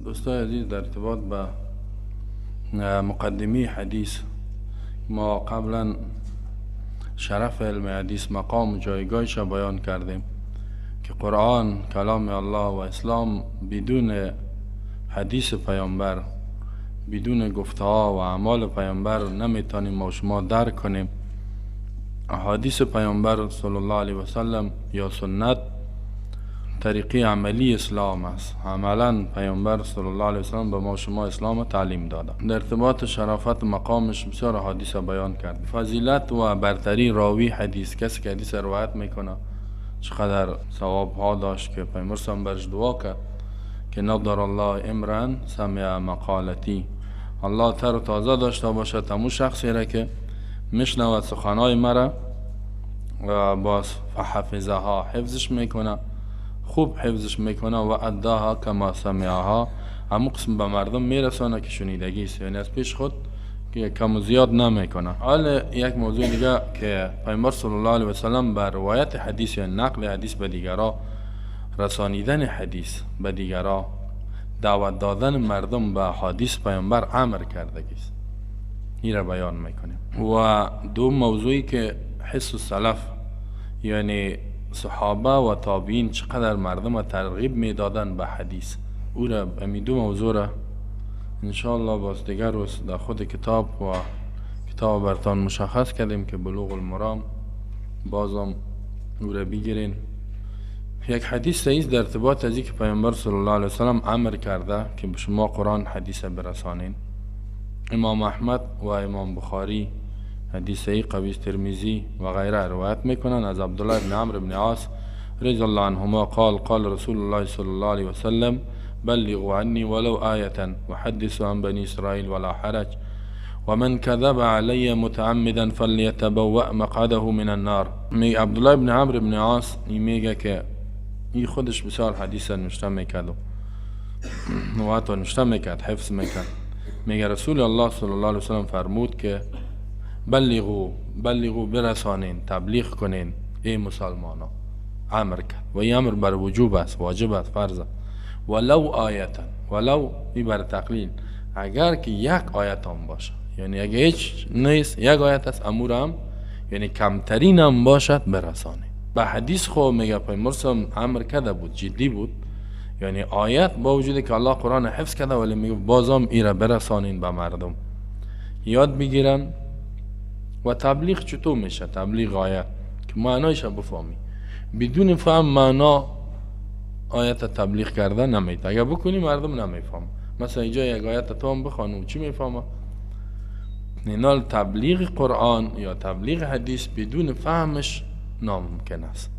دوستای عزیز، در ارتباط به مقدمه حدیث ما قبلا شرف علم حدیث، مقام جایگاهش را بیان کردیم که قرآن کلام الله و اسلام بدون حدیث پیامبر، بدون گفته ها و اعمال پیامبر نمیتونیم ما شما درک کنیم. احادیث پیامبر صلی الله علیه و سلم یا سنت طریقه عملی اسلام است. عملا پیامبر صلی الله علیه و سلم به ما شما اسلام تعلیم داده. در ارتباط شرافت مقامش بسیار احادیث بیان کرد. فضیلت و برتری راوی حدیث، کسی که حدیث روایت میکنه چقدر ثواب ها داشت که پیامبر صلی برش دعا کرد که نضر الله امرا سمع مقالتی، الله تر و تازه داشته باشد همون شخصی را که میشنود سخنهای مرا و باز فحفظها، حفظش میکنه، خوب حفظش میکنه، و اداها کما سمعها، همون قسم به مردم میرسانه که شنیدگی است، یعنی از پیش خود که کم و زیاد نمیکنه. حال یک موضوع دیگه که پیامبر صلی الله علیه و سلم بر روایت حدیث یا نقل حدیث به دیگرا، رسانیدن حدیث به دیگرا، دعوت دادن مردم به حدیث پیامبر امر کردگی است، این را بیان میکنیم. و دو موضوعی که حس السلف یعنی صحابه و تابعین چقدر مردم ترغیب میدادن به حدیث، او را امی دو موضوع را انشاءالله باز دیگر روز در خود کتاب و کتاب برتان مشخص کردیم که بلوغ المرام بازم او را بگیرین. یک حدیث صحیح در ارتباط از که پیامبر صلی الله علیه وسلم امر کرده که به شما قرآن حدیث برسانین. امام احمد و امام بخاری حدیث صحیح قوی، ترمذی و غیره روایت میکنن از عبدالله بن عمرو بن عاص رضی الله عنهما قال قال رسول الله صلی الله علیه وسلم بلغوا عني ولو آية وحدثوا عن بني إسرائيل ولا حرج ومن كذب علي متعمدا فليتبوأ مقعده من النار. می عبدالله بن عمرو بن عاص میگه که این خودش بسیار حدیث نوشته میکرد و حتی نوشته میکرد، حفظ میکرد. میگه رسول الله صلی الله علیه وسلم فرمود که بلغوا بلغوا، برسانین، تبلیغ کنین ای مسلمانا، امر کرد و این امر بر وجوب است، واجب است، فرض. ولو آیة، ولو ای بر تقلیل، اگر که یک آیت هم باشه، یعنی اگه هیچ نیست یک آیت است، امور هم یعنی کمترین هم باشد برسانه. به حدیث خو میگه پیامبر امر کرده بود، جدی بود، یعنی آیت با وجود که الله قرآن حفظ کرده ولی میگه بازم ایره برسانین به مردم یاد بگیرن. و تبلیغ چطور میشه؟ تبلیغ آیت که معنایش بفهمی، بدون فهم معنا آیت تبلیغ کرده نمیته. اگر بکنی مردم نمیفهم. مثلا اینجا یک آیت تو هم بخوانو چی میفهمه؟ اینال تبلیغ قرآن یا تبلیغ حدیث بدون فهمش ناممکن است.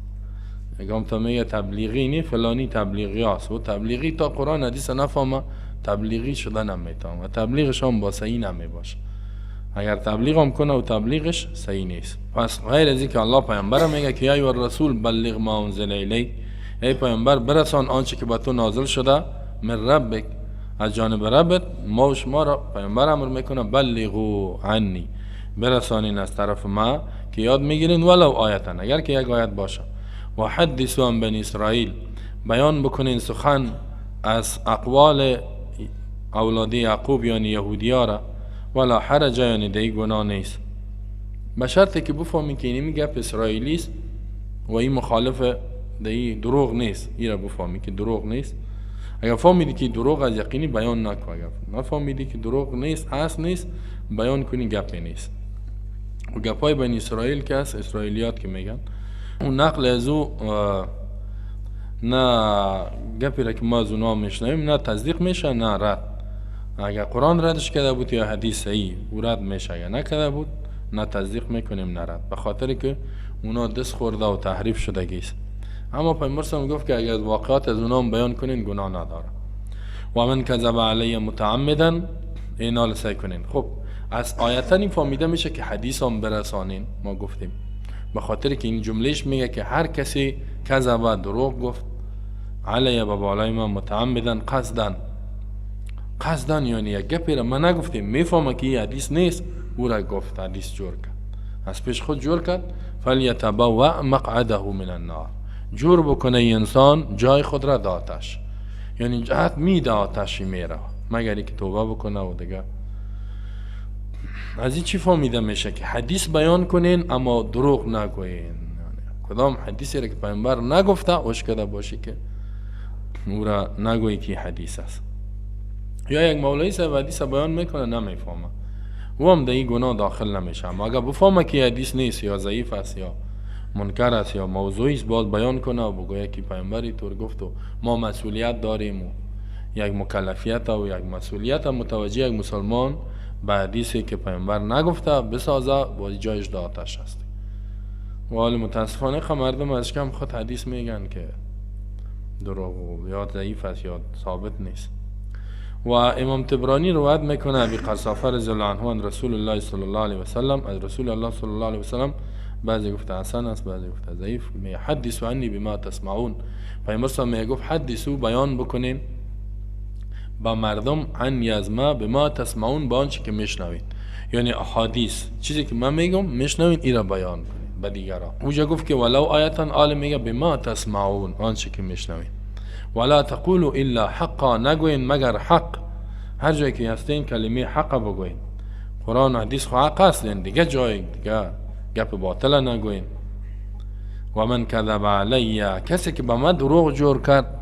اگه تا میگه تبلیغی نی، فلانی تبلیغی است و تبلیغی تا قرآن حدیث نفهمه تبلیغی شده نمیتونه و تبلیغش هم با صحیح نمیباشه. اگر تبلیغ هم کنه و تبلیغش صحیح نیست. پس غیر از اینکه الله پیامبر میگه که یا الرسول بلغ ما انزل الیک، ای پیامبر برسان آنچه که به تو نازل شده من ربک، از جانب ربت. ما و شما را پیامبر امر میکنه بلغوا عني، برسانین از طرف ما که یاد میگیرین، ولو آية، اگر که یک آیت باشه. و حدثوا عن بنی اسرائیل، بیان بکنین سخن از اقوال اولاد یعقوب یعنی یهودیا را، ولا حرج، یعنی دی گناه نیست، به شرطی که بفهمی که اینمی گپ اسرائیلی است و این مخالف دی دروغ نیست. این را بفهمی که دروغ نیست. اگر فهمیدی که دروغ از یقینی بیان نکن، اگر نفهمیدی که دروغ نیست، اصل نیست، بیان کنی گپی نیست. و گپای بنی اسرائیل که است، اسرائیلیات که میگن، اون نقل از او نه گپی را که ما از اونا میشنویم نه تصدیق میشه نه رد. اگر قرآن ردش کرده بود یا حدیث صحیح، او رد میشه. اگر نکرده بود نه تصدیق میکنیم نه رد، به خاطر که اونا دست خورده و تحریف شدگی است. اما پیامبر صلی گفت که اگر واقعات از اونا بیان کنین گناه نداره. و من کذب علی متعمدا، اینا سعی کنین. خب از آیتا این فهمیده میشه که حدیث هم برسانین. ما گفتیم به خاطر که این جملهش میگه که هر کسی کذب، دروغ گفت، علی، به بالای ما، متعمدا، قصدا. قصدا یعنی یک گپی را ما نگفتیم، میفهمه که این حدیث نیست، او را گفت، حدیث جور کرد، از پیش خود جور کرد. فلیتبوأ مقعده من النار، جور بکنه انسان جای خود را د آتش. یعنی جهت میده آتشی میره مگر اینکه توبه بکنه. و دیگه از این چی فهمیده میشه که حدیث بیان کنین اما دروغ نگوین. یعنی کدام حدیثی را که پیامبر نگفته اوش کده باشه که او را نگویی که حدیث است. یا یک مولوی صاحب حدیث بیان میکنه نمیفهمه، او هم در این گناه داخل نمیشه. اما اگر بفهمه که حدیث نیست یا ضعیف است یا منکر است یا موضوعی است، باز بیان کنه و بگویه که پیامبر طور گفت و ما مسئولیت داریم و یک مکلفیت و یک مسئولیت متوجه یک مسلمان به حدیثی که پیامبر نگفته بسازه، باز جایش در آتش است. و حال متاسفانه خب مردم از کم خود حدیث میگن که دروغ یا ضعیف است یا ثابت نیست. و امام طبرانی روایت میکنه ابی قرصافه رضی الله عنه عن رسول الله صلی الله علیه و سلم، از رسول الله صلی الله علیه و سلم، بعضی گفته حسن است بعضی گفته ضعیف، می حدثوا عنی بما تسمعون. پیامبر صلی الله علیه و گفت حدثوا، بیان بکنین با مردم، عنی از ما، بما تسمعون، با آنچه که میشنوین، یعنی احادیث چیزی که من میگم میشنوین ای را بیان کنین به دیگران. اونجا گفت که ولو آیتا، آل میگه بما تسمعون، آنچه که میشنوین. ولا تقولوا الا حقا، نگوین مگر حق. هر جایی که هستین کلمه حق بگوین. قرآن و حدیث خو حق است، دیگه جای دیگه گپ باطل نگوین. و من کذب علی، کسی که به من دروغ جور کرد،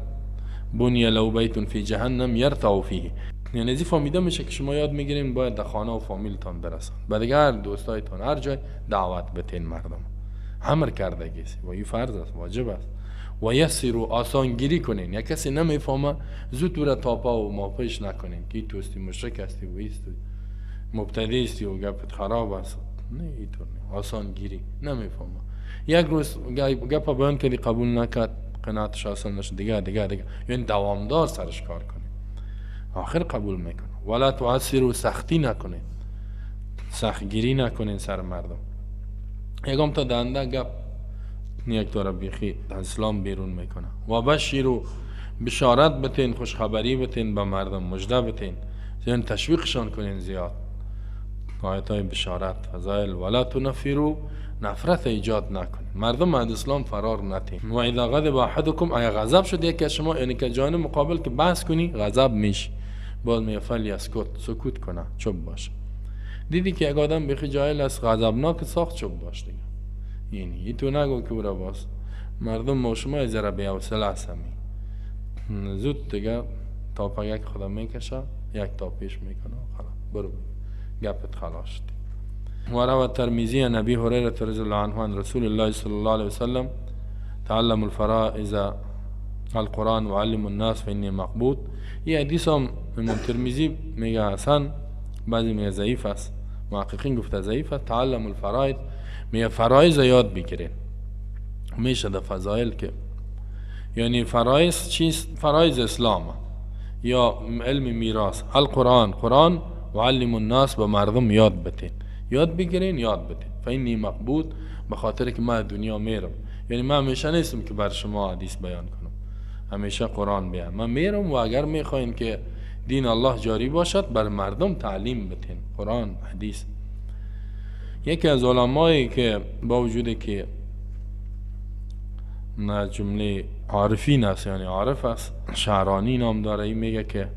بنی له بیت فی جهنم یرتع فیه. یعنی از فهمیده میشه که شما یاد میگیرین باید در خانه و فامیلتان برسان، به دیگه هر دوستایتان هر جای دعوت بتین مردم. امر کردگی است و این فرض است، واجب است. و یسرو، آسانگیری کنین. یک کسی نمیفهمه زود او را تاپا و ماپش نکنین که توستی مشرک هستی و ایستی مبتدی استی و گپت خراب است. نه اینطور نه، آسانگیری. نمیفهمه یک روز گپ بیان کردی قبول نکرد، قناعتش آسان نشد، دیگه دیگه دیگه، یعنی دوامدار سرش کار کنین، آخر قبول میکنه. ولا تعسروا، سختی نکنین، سختگیری نکنین سر مردم. یکم تا دنده گپ یک طور بیخی اسلام بیرون میکنه. و بشیرو، بشارت بتین، خوشخبری بتین به مردم، مژده بتین، یعنی تشویقشان کنین زیاد. آیت های بشارت، فضایل. ولا تنفروا، نفرت ایجاد نکنین، مردم از اسلام فرار نتین. و اذا غضب احدکم، اگر غضب شد یکی از شما، یعنی که جانب مقابل که بحث کنی غضب میشی، باز میگه فلیسکت، سکوت کنه، چوب باشه. دیدی که یک آدم بیخی جاهل است، غضبناک ساخت، چوب باش دیگه. یعنی تو نگو که او را باز مردم ما شما ذره بی‌حوصله هستمی، زود دیگه تا پگک خدا میکشه، یک تا پیش میکنه، خلاص برو گپت خلاص شد. و روى الترمذی عن ابي هريره رضي الله عنه عن رسول الله صلى الله عليه وسلم تعلموا الفرائض القرآن وعلموا الناس فإني مقبوض. این حدیث هم امام ترمذی میگه حسن، بعضی میگه ضعیف است، محققین گفته ضعیف است. تعلم الفرائض، میگه فرایض یاد بگیرین. میشه در فضایل که یعنی فرایض چیست؟ فرایض اسلام یا علم میراث، القرآن، قرآن، و علم الناس، به مردم یاد بتین، یاد بگیرین، یاد بتین. فإنی مقبوض، به خاطر که من دنیا میرم، یعنی من همیشه نیستم که بر شما حدیث بیان کنم، همیشه قرآن بیان، من میرم و اگر میخواین که دین الله جاری باشد بر مردم تعلیم بتین قرآن حدیث. یکی از علمایی که با وجود که نه جمله عارفین است، یعنی عارف است، شعرانی نام داره، این میگه که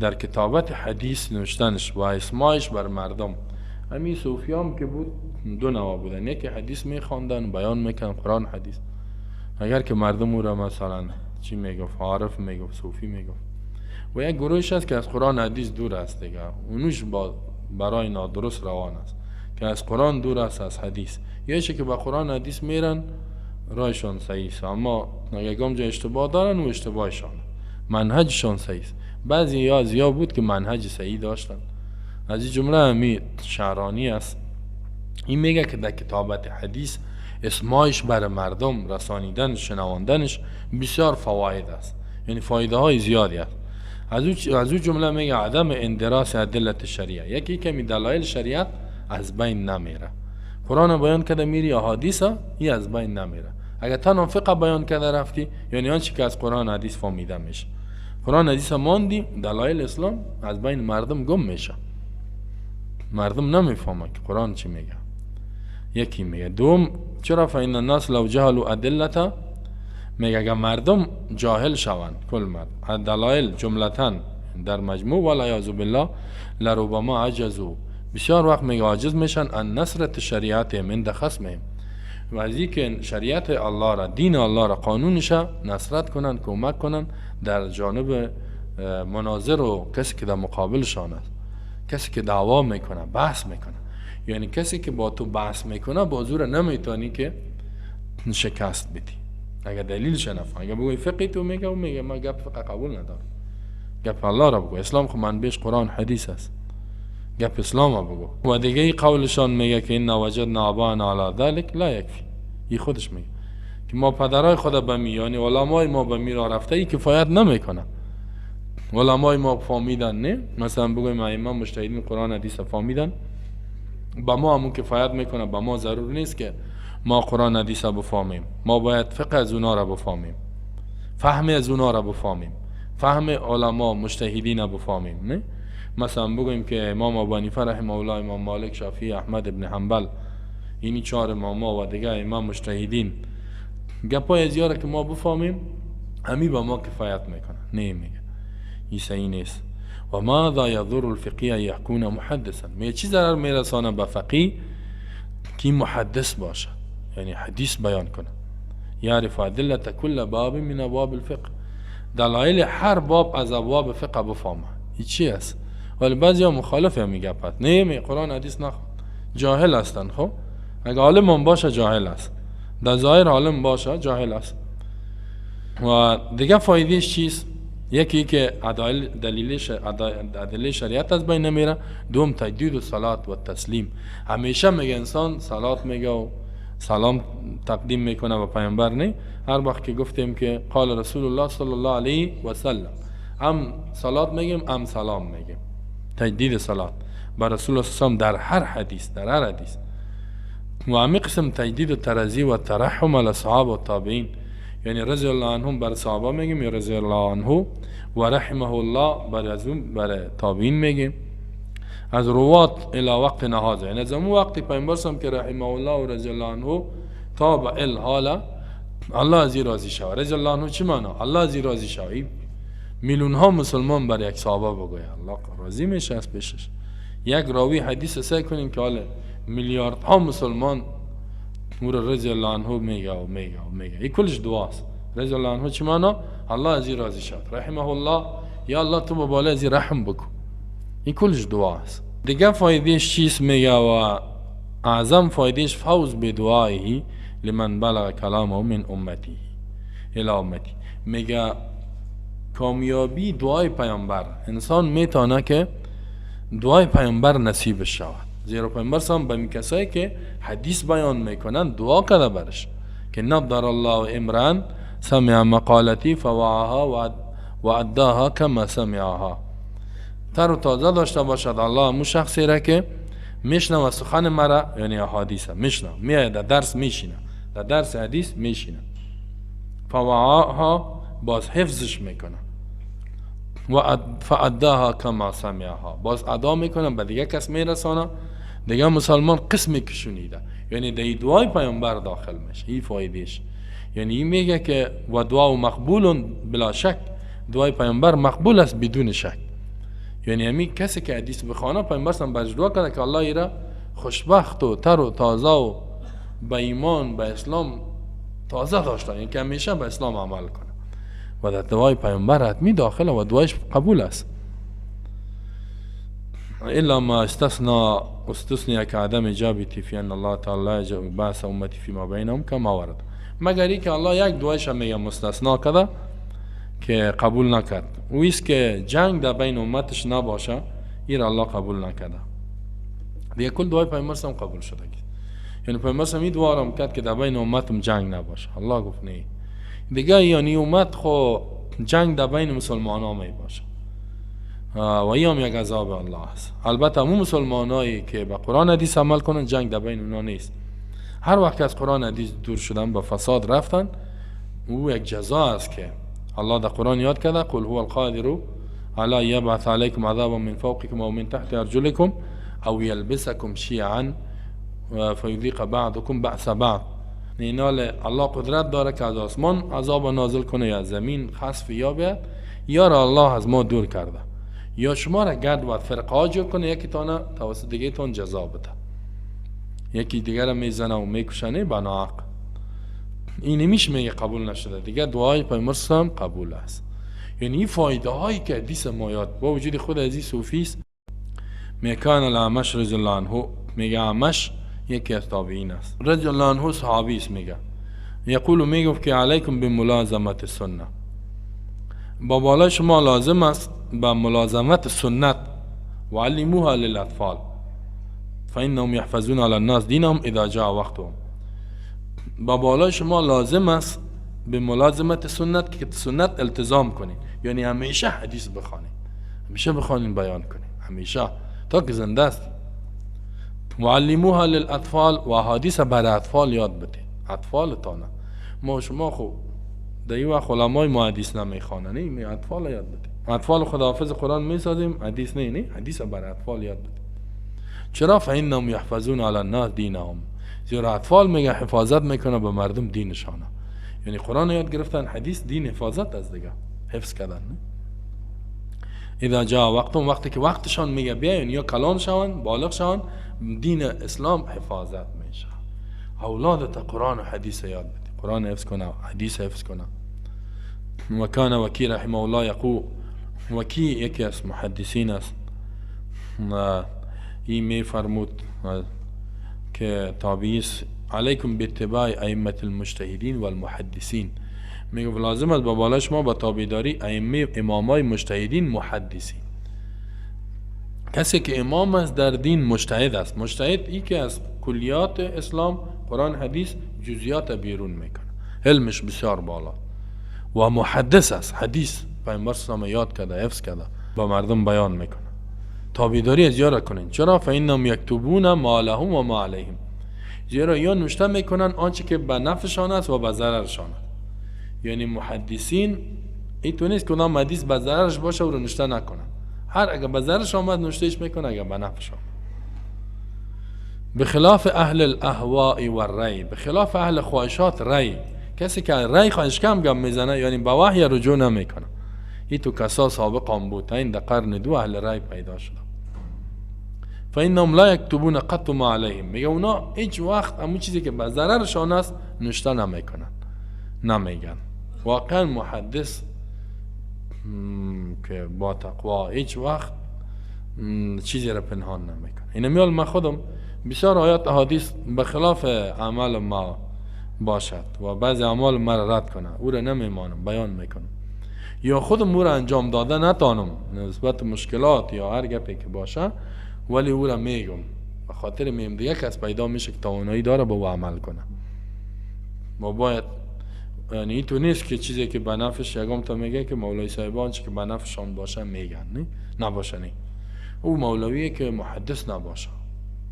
در کتابت حدیث نوشتنش و اسمایش بر مردم، همین صوفیام که بود دو نوع بودن، یکی حدیث میخواندن بیان میکن قرآن حدیث، اگر که مردم او را مثلا چی میگفت، عارف میگفت، صوفی میگفت، و یک گروهش هست که از قرآن حدیث دور است دیگه، اونوش برای نادرست روان است که از قرآن دور است از حدیث، یا که با قرآن حدیث میرن رایشان صحیح است، اما یکم جا اشتباه دارن و اشتباهشان منهجشان صحیح است. بعضی یا زیاد بود که منهج صحیح داشتن، از این جمله همی شعرانی است. این میگه که در کتابت حدیث اسمایش بر مردم رسانیدن شنواندنش بسیار فواید است، یعنی فایده های زیادی است. از او جمله میگه عدم اندراس ادله شریعه، یکی کمی دلایل شریعت از بین نمیره، قرآن بیان کرده میری احادیث ای از بین نمیره. اگر تنها فقه بیان کرده رفتی، یعنی آنچه که از قرآن حدیث فهمیده میشه، قرآن حدیث ماندی، دلایل اسلام از بین مردم گم میشه، مردم نمیفهمه که قرآن چی میگه. یکی میگه دوم چرا فإن الناس لو جهلوا ادلته، میگه اگر مردم جاهل شوند، کل مرد دلایل جملتاً در مجموع، والعیاذ بالله لربما عجزوا، بسیار وقت میگه عاجز میشن ان نصرت شریعت من خصمهم، و از اینکه شریعت الله را، دین الله را، قانونش نصرت کنن، کمک کنن در جانب مناظر و کسی که در مقابلشان است، کسی که دعوا میکنه، بحث میکنه. یعنی کسی که با تو بحث میکنه با زور نمیتونی که شکست بدی اگر دلیلش نفهم. اگر بگوی فقهی تو میگه و میگه من گپ فقه قبول ندارم، گپ الله را بگو، اسلام خب منبعش قرآن حدیث است، گپ اسلام را بگو. و دیگه قولشان میگه که ان وجدنا آباءنا علی ذلک لا یکفی. این خودش میگه که ما پدرای خود به می، یعنی علمای ما به می را رفته، ای کفایت نمیکنه. علمای ما فهمیدن نه، مثلا بگویم ائمه مجتهدین قرآن حدیث فهمیدن، با ما همون کفایت میکنه، با ما ضرور نیست که ما قرآن حدیث بفهمیم، ما باید فقه از اونا را بفهمیم، فهم از اونا را بفهمیم، فهم علما مجتهدین بفهمیم. نه مثلا بگوییم که امام ابو حنیفه رحمه الله، امام مالک، شافعی، احمد ابن حنبل، اینی چهار امام و دیگه امام مجتهدین، گپای از یاره که ما بفهمیم همی با ما کفایت میکنه. نه میگه این صحیح نیست. و ماذا یضر الفقیه یکون محدثا، میگه چی ضرر میرسانه به فقیه که محدث باشه، یعنی حدیث بیان کنه. یعرف ادله کل باب من ابواب الفقه، دلایل هر باب از ابواب فقه بفهمه. این چی است؟ ولی بعضی ها مخالف هم میگه نه می قرآن حدیث نخوان، جاهل هستن. خب اگه عالم هم باشه جاهل است، در ظاهر عالم باشه جاهل است. و دیگه فایدهش چیست؟ یکی که ادله شریعت از بین نمیره، دوم تجدید صلات و تسلیم. همیشه میگه انسان صلات میگه و سلام تقدیم میکنه و پیامبر نه. هر وقت که گفتیم که قال رسول الله صلی الله علیه و سلم، هم صلات میگیم هم سلام میگیم، تجدید صلات بر رسول الله صلی الله علیه و سلم در هر حدیث، در هر حدیث. و همی قسم تجدید ترضی و ترحم علی صحابه و تابعین، یعنی رضی الله عنهم بر صحابه میگیم یا رضی الله عنه و رحمه الله بر از اون بر تابعین میگیم. از روات الی وقت نهازه، یعنی از اون وقتی پیامبر صلی که رحمه الله و رضی الله عنه تا به الحاله الله از این راضی شود. رضی الله عنه چی معنا؟ الله از این راضی شود. میلیون ها مسلمان بر یک صحابه بگوید الله راضی میشه از پیشش. یک راوی حدیث سعی کنین که حالا میلیاردها مسلمان او رضی الله عنه میگه و میگه و میگه، این کلش دعاست. رضی الله عنه چی معنا؟ الله از این راضی شد. رحمه الله، یا الله تو به بالا از این رحم بکن. این کلش دعاست. دیگه فایدهش چیست میگه؟ و اعظم فایدهش فوز به دعایه لمن بلغ کلامه من امته الی امتی. میگه کامیابی دعای پیامبر، انسان میتونه که دعای پیامبر نصیبش شود. زیرا پیامبر سام به کسایی که حدیث بیان میکنن دعا کرده برش که نضر الله امرا سمع مقالتی فوعاها و اداها کما سمعها. تر و تازه داشته باشد الله مو شخصی را که میشنوه سخن مرا، یعنی احادیث میشنوه، میاد در درس میشینه، در درس حدیث میشینه، فوعاها باز حفظش میکنه و فاداها کما سمعها، باز ادا میکنه به دیگه کس میرسانه، دیگه مسلمان قسمی که شنیده، یعنی در دعای پیامبر داخل میشه. این فایدهش، یعنی این میگه که و دعا مقبول بلا شک، دعای پیامبر مقبول است بدون شک. یعنی همین کسی که حدیث بخوانه پیامبر هم برش دعا کرده که الله ایره خوشبخت و تر و تازه و به ایمان به اسلام تازه داشته، یعنی که همیشه به اسلام عمل کنه. و در دعای پیامبر حتمی داخله و دعایش قبول است. الا ما استثنى استثنى كعدم اجابتی فی ان الله تعالی بعث امتی فيما بینهم کما ورد، مگر ای که الله یک دعایش میگه مستثنا کرده که قبول نکرد، او است که جنگ در بین امتش نباشه، این الله قبول نکرده. دیگه کل دعای پیامبر هم قبول شده. یعنی پیامبر هم این دعا را کرد که در بین امتم جنگ نباشه، الله گفت نه. دیگه یعنی امت خو جنگ در بین مسلمان ها می باشه و این هم یک عذاب الله است. البته همون مسلمانایی که به قرآن حدیث عمل کنن جنگ در بین اونا نیست. هر وقت که از قرآن حدیث دور شدن به فساد رفتن، او یک جزا است که الله در قرآن یاد کرده، قل هو القادر علی یبعث علیکم عذابا من فوقکم او من تحت ارجلکم او یلبسکم شیعا فیذیق بعضکم بعض بعض. اینال الله قدرت داره که از آسمان عذاب نازل کنه یا از زمین خسف یا بیاد، یا را الله از ما دور کرده، یا شما را گرد و فرقه ها جور کنه، یکی تانه توسط دیگه تان جزا بده، یکی دیگه را میزنه و میکشنه بناحق. این میش میگه قبول نشده دیگه، دعای پیامبر هم قبول است. یعنی این فایده هایی که حدیث ما یاد با وجود خود از صوفی است. میکان الاعمش رضی الله عنه، میگه اعمش یکی از تابعین است، رضی الله عنه صحابی است، میگه یقول، میگفت که علیکم بملازمت سنه، با بالای شما لازم است با ملازمت سنت، و علموها للاطفال فانهم یحفظون علی الناس دینهم اذا جاء وقتهم. با بالای شما لازم است به ملازمت سنت که سنت التزام کنید، یعنی همیشه حدیث بخوانید، همیشه بخوانید، بیان کنید، همیشه تا که زنده است. و علموها للاطفال، و احادیث بر اطفال یاد بدید، اطفال تانه. ما شما خو در این وقت علمای ما حدیث نمیخوانن، نه اطفال یاد بدید. اطفال خداحافظ قرآن میسازیم، حدیث نه، نه حدیث بر اطفال یاد بدید. چرا؟ فانهم یحفظون علی الناس دینهم، زیرا اطفال میگه حفاظت میکنه به مردم دینشانه، یعنی قرآن یاد گرفتن، حدیث دین حفاظت از دیگه حفظ کردن. اذا جاء وقتهم، وقتی که وقتشان میگه بیاین یا کلان شون بالغ شون، دین اسلام حفاظت میشه. اولادت قرآن و حدیث یاد بده، قرآن حفظ کنه، حدیث حفظ کنه. و کان وکی رحمه الله یقول، وکی یکی از محدثین است، این می فرمود که تابعی است، علیکم باتباع ائمه المجتهدین والمحدثین، میگه لازم است با بالای شما با تابعداری ائمه امامای مجتهدین محدثین. کسی که امام است در دین مجتهد است. مجتهد ای که از کلیات اسلام قرآن حدیث جزئیات بیرون میکنه، علمش بسیار بالا و محدث است، حدیث پیامبر صلی یاد کرده، حفظ کرده، با مردم بیان میکنه. تابعداری از یارا کنین. چرا؟ فانهم یکتبون ما لهم و ما علیهم، زیرا یا نوشته میکنن آنچه که به نفعشان است و به ضررشان است. یعنی محدثین این تو نیست که کدام حدیث به ضررش باشه و رو نوشته نکنن، هر اگه به ضررش آمد نوشتهش میکنه، اگه به نفعش آمد. بخلاف اهل الاهواء والرأی، بخلاف اهل خواهشات رأی، کسی که رأی خواهش کم گم میزنه یعنی به وحی رجوع نمیکنه. این تو کسا سابق هم بود، این در قرن دو اهل رأی پیدا شده. فانهم لا یکتبون قط ما علیهم، میگه اونا هیچ وقت همون چیزی که به ضررشان است نوشته نمیکنن، نمیگن. واقعا محدث که با تقوا هیچ وقت چیزی را پنهان نمیکنه. اینه میال من خودم بسیار آیات احادیث به خلاف اعمال ما باشد و بعضی اعمال ما را رد کنه، او را نمیمانم، بیان میکنم، یا خودم او را انجام داده نتانم نسبت مشکلات یا هر گپی که باشه، ولی او را میگم به خاطر میم دیگه کس پیدا میشه که توانایی داره با او عمل کنه. ما باید، یعنی تو نیست که چیزی که به نفعش یگام تا میگه که مولوی صاحبان چی که به نفعشان باشه میگن، نه نباشه، نه او مولویه که محدث نباشه،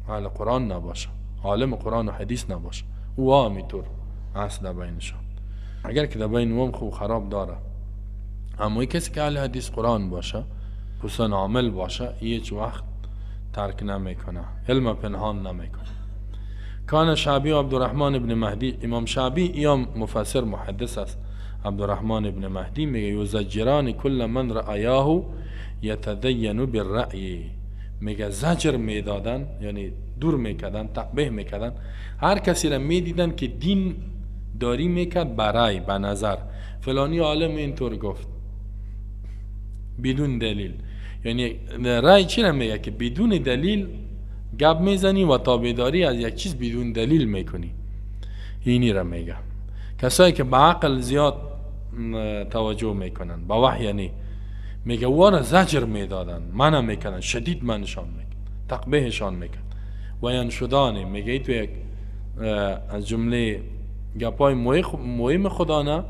اهل قرآن نباشه، عالم قرآن و حدیث نباشه، او همینطور اصل در بینشان. اگر که در بین اوم خوب خراب داره، اما کسی که اهل حدیث قرآن باشه، خصوصا عامل باشه، هیچ وقت ترک نمیکنه، علم پنهان نمیکنه. کان شعبی عبدالرحمن ابن مهدی، امام شعبی یا مفسر محدث است، عبدالرحمن ابن مهدی میگه یزجران کل من رأیاه یتدین بالرأی، میگه زجر میدادن، یعنی دور میکردن، تقبیح میکردن هر کسی را میدیدن که دین داری میکرد برای به نظر فلانی عالم اینطور گفت بدون دلیل. یعنی رأی چی را میگه که بدون دلیل گپ میزنی و تابعداری از یک چیز بدون دلیل میکنی، اینی را میگه. کسایی که به عقل زیاد توجه میکنن، به وحی، یعنی میگه وارا زجر میدادن، منع میکنن، شدید منشان میکنن، تقبیحشان میکنن و ینشدانه. میگه تو یک از جمله گپای مهم خدانه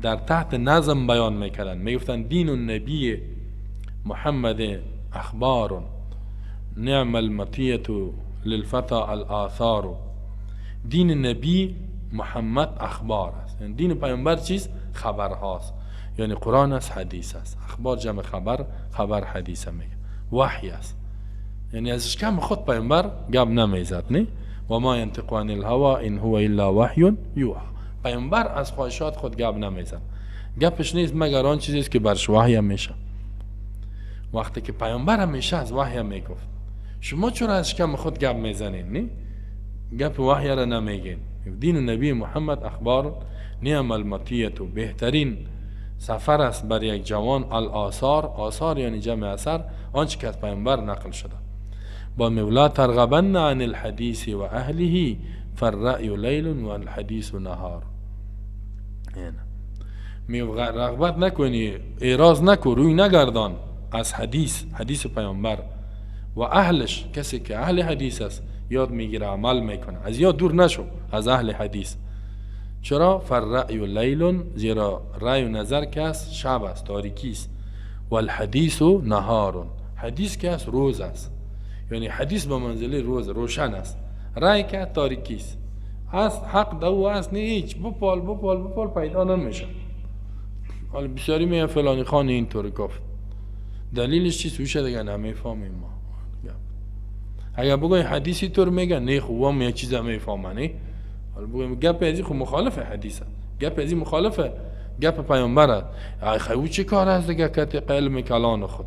در تحت نظم بیان میکردن، میگفتن دین النبی محمد اخبار نعم المطیة للفتا الآثار، دین نبی محمد اخبار است، یعنی دین پیامبر چیز خبر هاست، یعنی قرآن است، حدیث است. اخبار جمع خبر، خبر حدیث میگه، وحی است، یعنی از شکم خود پیامبر گپ نمیزد، نه، و ما ینطق عن الهوى ان هو الا وحی یوحى. پیامبر از خواهشات خود گپ نمیزن، گپش نیست مگر آن چیزی است که برش وحی میشه. وقتی که پیامبر همیشه از وحی میگفت، شما چرا از شکم خود گپ میزنین؟ نه گپ وحی را نمیگین. دین نبی محمد اخبار نعم المطیه، بهترین سفر است بر یک جوان. الاثار، آثار یعنی جمع اثر، آنچه که از پیامبر نقل شده. با مولا ترغبن عن الحدیث و اهله فالرأی لیل و الحدیث نهار. می رغبت نکنی، اعراض نکن، روی نگردان از حدیث، حدیث پیامبر و اهلش. کسی که اهل حدیث است یاد میگیره، عمل میکنه، از یاد دور نشو از اهل حدیث. چرا؟ فالرأی لیل، زیرا رأی و نظر که است شب است، تاریکی است. و الحدیث نهار، حدیث که است روز است، یعنی حدیث به منزله روز، روشن است. رأی که تاریکی است، از حق دو است، نه هیچ، بپال بپال بپال پیدا نمیشه. حالا بسیاری میگن فلانی خان اینطور گفت، دلیلش چیست؟ وشه دیگه نمیفهمیم ما. اگر بگوی حدیثی طور میگن، نه خب هم یک چیز میفهمن. نه حالا بگویم گپ ازی خب مخالف حدیثه، گپ ازی مخالف گپ پیامبر است. ای خب چه کار است دیگه که علم کلان خود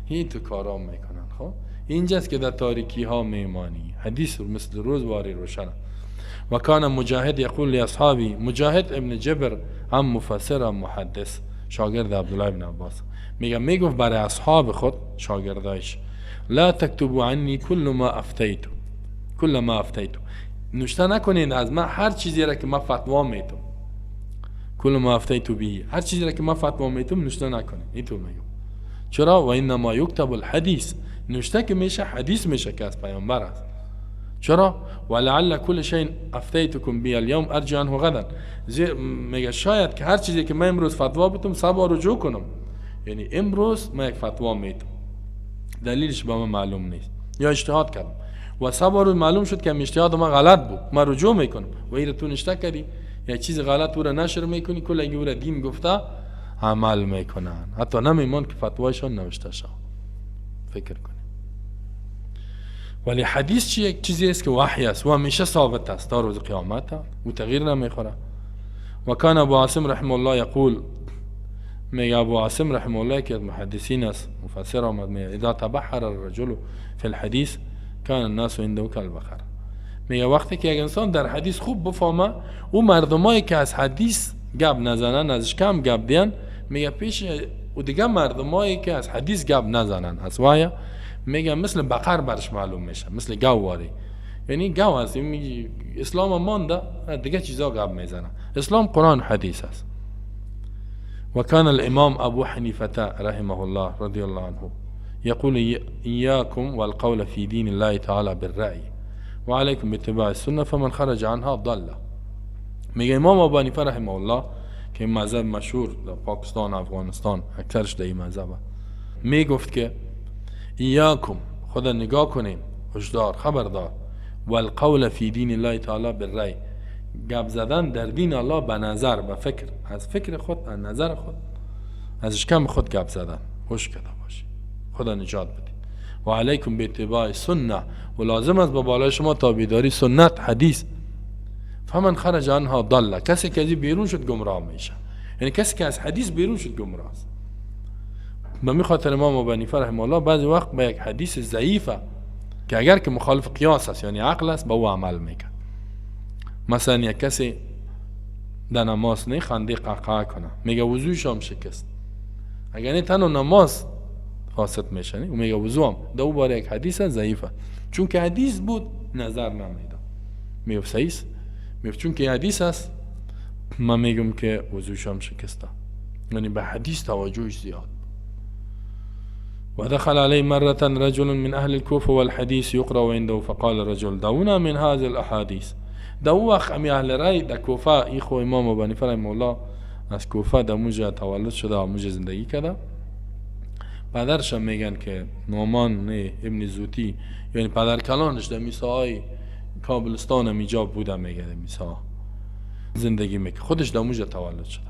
این تو کارا میکنن. خب اینجاست که در تاریکی ها میمانی، حدیث مثل روز واری روشنه. و کان مجاهد یقول لاصحابی، مجاهد ابن جبر هم مفسر هم محدث، شاگرد عبدالله ابن عباس، میگه میگفت برای اصحاب خود شاگردایش لا تكتبوا عني كل ما افتیت، كل ما افتیت، نوشته نکنین از من هر چیزی را که من فتوا میتم، کل ما افتیت به، هر چیزی را که من فتوا میتم نوشته نکنین. اینطور میگم. چرا؟ و انما یکتب الحدیث، نوشته که میشه حدیث میشه که از پیامبر است. چرا؟ ولعل كل شيء افتیتکم به اليوم ارجع عنه غدا، میگه شاید که هر چیزی که من امروز فتوا بتم صبا رجوع کنم، یعنی امروز من یک فتوا میتم، دلیلش به من معلوم نیست یا اجتهاد کردم و صبا روز معلوم شد که اجتهاد من غلط بود، من رجوع میکنم. و این تو نشته کردی یک چیز غلط او را نشر میکنی، کل اگه او را دین گفته عمل میکنن، حتی نمیمان که فتوایشان نوشته شد. فکر کنیم. ولی حدیث چی؟ یک چیزی است که وحی است و همیشه ثابت است تا روز قیامت و تغییر نمیخوره. و کان ابو عاصم رحمه الله یقول، میگه ابو عاصم رحمه الله که محدثین است، مفسر آمد، میگه اذا تبحر الرجل فی الحدیث کان الناس عنده کالبقر. میگه وقتی که یک انسان در حدیث خوب بفهمه، او مردمایی که از حدیث گپ نزنن، ازش کم گپ دیان، میگه پیش و دیگه مردمایی که از حدیث گپ نزنن از وحی، میگه مثل بقر برش معلوم میشه، مثل گاو. یعنی گاو است، اسلام مانده دیگه چیزا گپ میزنه. اسلام قرآن حدیث است. وكان الإمام أبو حنيفة رحمه الله رضي الله عنه يقول إياكم والقول في دين الله تعالى بالرأي وعليكم باتباع السنة فمن خرج عنها ضل. میگه امام ابو حنیفه رحمه الله که مذهب مشهور در پاکستان افغانستان اکثرش در این مذهب، میگفت که ایاکم، خدا نگاه کنیم، هشدار، خبردار، والقول فی دین الله تعالی بالرأی، گپ زدن در دین الله به نظر، به فکر، از فکر خود، از نظر خود، از اشکم خود گپ زدن، هوش کرده باشید، خدا نجات بدید. و علیکم به اتباع سنه، و لازم است به بالای شما تابعداری سنت حدیث. فمن خرج عنها ضل، کسی که از بیرون شد گمراه میشه، یعنی کسی که از حدیث بیرون شد گمراه است. به می خاطر امام ابو حنیفه رحمه الله بعضی وقت به یک حدیث ضعیفه که اگر که مخالف قیاس است یعنی عقل است، به او عمل میکرد. مثلا یک کسی در نماز نه خنده قهقهه کنه، میگه وضوعش هم شکست، اگر نه تنها نماز فاسد میشه، و میگه وضوع هم در او باره یک حدیث ضعیفه، چون که حدیث بود نظر نمیده، میگه صحیح است، میگه چون که حدیث است من میگم که وضوعش هم شکسته، یعنی به حدیث توجهش زیاد. ودخل عليه مرة رجل من أهل الكوفة والحديث يقرأ عنده فقال الرجل دعونا من هذه الأحاديث. در او وقت امی اهل رای در کوفه، این خو امام ابو حنیفه رحمه الله از کوفه در موجه تولد شده و موجه زندگی کرده. پدرش هم میگن که نعمان ابن زوتی، یعنی پدر کلانش در میساهای کابلستان هم ایجاب بوده، میگه در میساها زندگی میکنه، خودش در موجه تولد شده.